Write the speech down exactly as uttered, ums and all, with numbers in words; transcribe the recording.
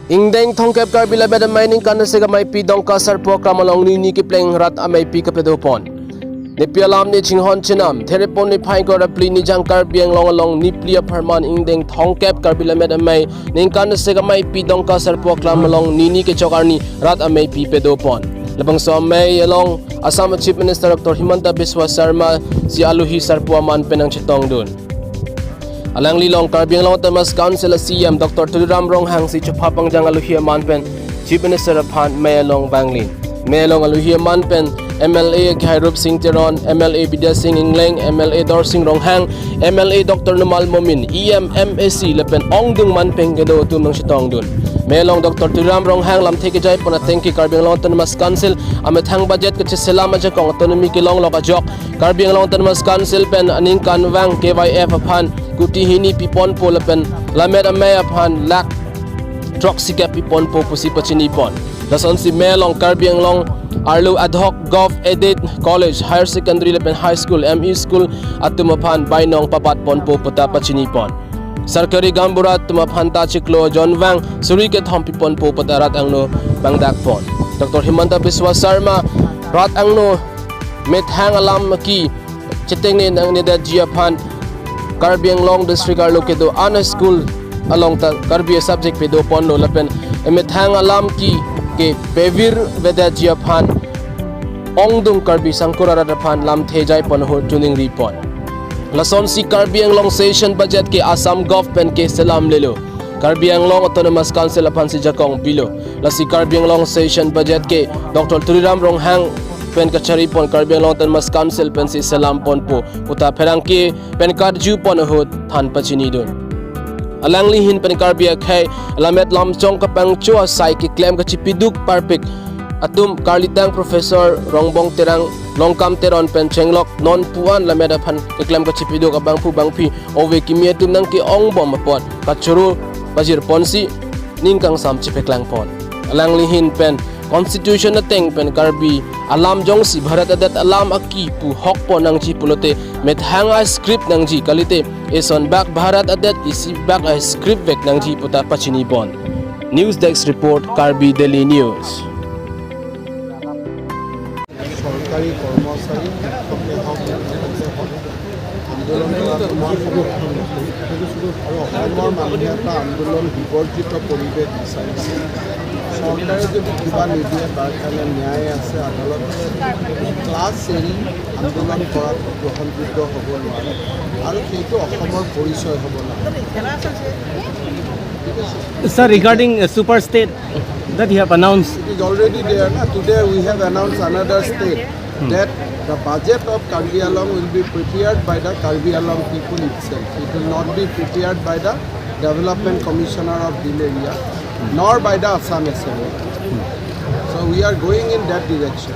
Ingdeng thomkep Karbi Lammet Amei ningkan isi ameipi Dongka Sarpo aklam along nini kepleng rat ameipi kepadopon. Nepi alam ne chinghon chenam, Therepon niphai ingkoi ra phli Nijang Karbi Anglong along niphli apharman ingdeng thomkep Karbi Lammet Amei ningkan isi ameipi Dongka Sarpo aklam along nini kechok arni rat ameipi padopon. Labangso amei along Assam Chief Minister Doctor Himanta Biswa Sarma si aluhi sarpo aman pen nangchetongdun. Alanglilong Karbi Anglong Autonomous Council a C E M Doctor Tuliram Ronghang si chopha pangjang aluhi aman pen Chief Minister aphan mei along vanglin. Mei along aluhi aman pen M L A Khairup Singh Teron, M L A Bidya Sing Engleng, M L A Dorsing Ronghang, M L A Doctor Numal Momin, E M, M A C lapen ongdung man pen kedo atum nangchetongdun. Mei along Doctor Tuliram Ronghang lamthe kejaipon ateng ke Karbi Anglong Autonomous Council amethang budget kacheselam ajakong autonomy kelonglok ajok Karbi Anglong Autonomous Council pen aningkanvang K Y F aphan kuti hini piponpo lapen Lammet Amei aphan lakh throksikep piponpo pusi pachinipon. Lasonsi mei along Karbi Anglong arlo ad hoc Govt aided college, higher secondary lapen high school, M E school atum aphan bainong papatponpo puta pachinipon. Sarkari gaonbura atum aphan ta chiklo jonvang suri kethom piponpo puta rat angno pangdakpon. Doctor Himanta Biswa Sarma rat angno methang alam ke chetengne nangnedetji aphan Karbi Anglong district arlo kedo an school along ta Karbi subject padoponlo lapen emethang alam ke kepavir vedetji aphan ongdung Karbi sangkur arat aphan lamthe jaipon ahut chuningripon. Lasonsi Karbi Anglong session budget ke Assam Govt pen keselamlelo. Karbi Anglong Autonomous Council aphansi jakong pilo. Lasi Karbi Anglong session budget ke Doctor Tuliram Ronghang pen kacharipon Karbi Anglong Autonomous Council pensi selamponpo puta pherangke pen karjupon ahut than pachinidun. Alangli ahin pen Karbi akhei lammet lamchong kapangcho asai keklem kachipiduk parpik atum karlitang Professor Rongbong Terang, Longkam Teron pen chenglok non pu-an lammet aphan keklem kachipiduk abangphu bangphi ove kimi atum nangke-ongbom apot kachoro pajirponsi ning kangsam chipeklangpon. Alangli ahin pen Constitution ateng pen Karbi alam jongsi Bharat adet alam aki pu hokpon nangji pulote methang a-script nangji kalite eson bak Bharat adet isi bak a-script vek nangji puta pachinipon. News Desk Report, Karbi Daily News. চৰকাৰী কৰ্মচাৰী, শিক্ষকে হওক, আন্দোলন কৰাটো মই সমৰ্থন নকৰোঁ। আৰু অসমৰ মানুহে এটা আন্দোলন বিবৰ্জিত পৰিৱেশ বিচাৰিছে। চৰকাৰে যদি কিবা নিদিয়ে, তাৰ কাৰণে ন্যায় আছে, আদালত আছে। ক্লাছ এৰি আন্দোলন কৰাটো গ্ৰহণযোগ্য হ'ব নোৱাৰে আৰু সেইটো অসমৰ পৰিচয় হ'ব নোৱাৰে। Sir, regarding uh, super state that you have announced, It is already there. Na? Today we have announced another state that the budget of Karbi Anglong will be prepared by the Karbi Anglong people itself. It will not be prepared by the Development Commissioner of Hill Area, nor by the Assam Assembly. So we are going in that direction.